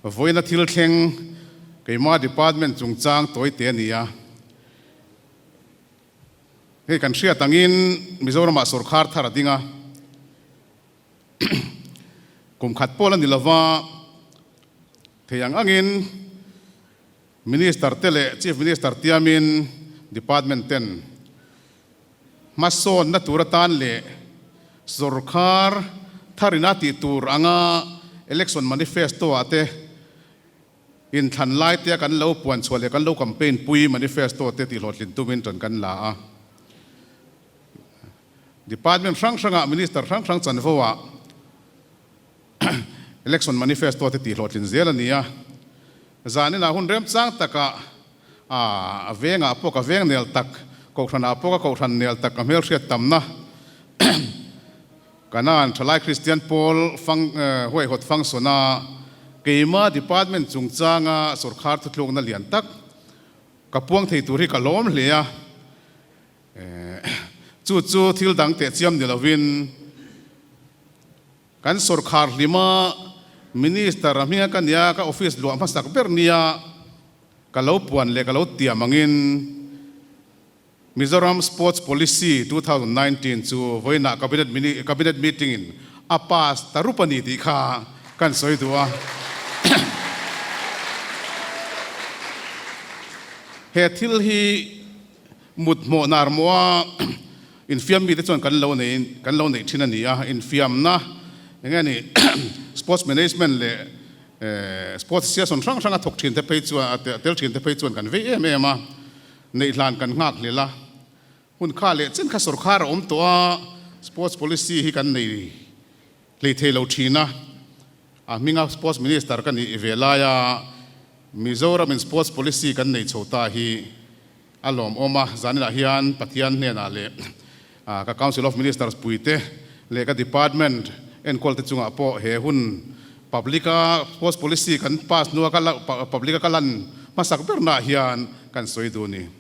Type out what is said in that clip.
Vawiina thil thleng keimah department chungchang tawite a ni a. Hei kan hriat angin Mizoramah sorkar thar a ding a, kum khat pawh la ni lova thei ang angin Minister te leh Chief Minister tiamin Department ten hmasawnna tur atan leh sorkar tharina tih tur anga Election Manifesto ah te inthlan lai te a kan lo puan chhuah leh kan lo campaign pui manifesto te tihhlawhtlin tumin tan kan la a. Department hrang hrangah Minister hrang hrang chanvo ah Election manifesto te tihhlawhtlin zel a ni a, zaninah hun remchang takah a vengah pawh ka veng nel tak, kohhranah pawh ka kohhran nel tak ka hmelhriat tamna Kanan Thalai Kristian Pawl fang huaihawt function a keima department chungchanga sorkar thutlukna lian tak ka puang thei tur hi ka lawm hle a. Chu chu thil dang teh chiam ni lovin kan sorkar hlima Minister a hminga ka nia ka office luah hmasak ber nia ka lo puan leh ka lo tiam angin Mizoram Sports Policy 2019 chu vawiinah Cabinet Cabinet meeting in a pass ta rup a ni tih kha kan sawi duh a. He thil hi Mut hmawh nar maw a infiam mite chuan kan lo nei kan lo neih thin a ni a, infiamna eng nge ni sports management leh sports association hrang hrang a thawk thin te phei chuan a tel thin te phei chuan kan vei em em a, neih hlan kan nghak hlel a, hun kha leh chen kha sorkar a awm tawh a, sports policy hi kan nei hlei thei lo thin a, a hminga sports minister ka nih ve laia Mizoram in sports policy kan nei chho ta hi A lawmawm a, zaninah hian Pathian hnenah leh ka Council of Ministers puite leh ka Department enkawl te chungah pawh he hun public a Sports Policy kan pass hnua ka public a ka lan hmasak bernah hian kan sawi duh a ni.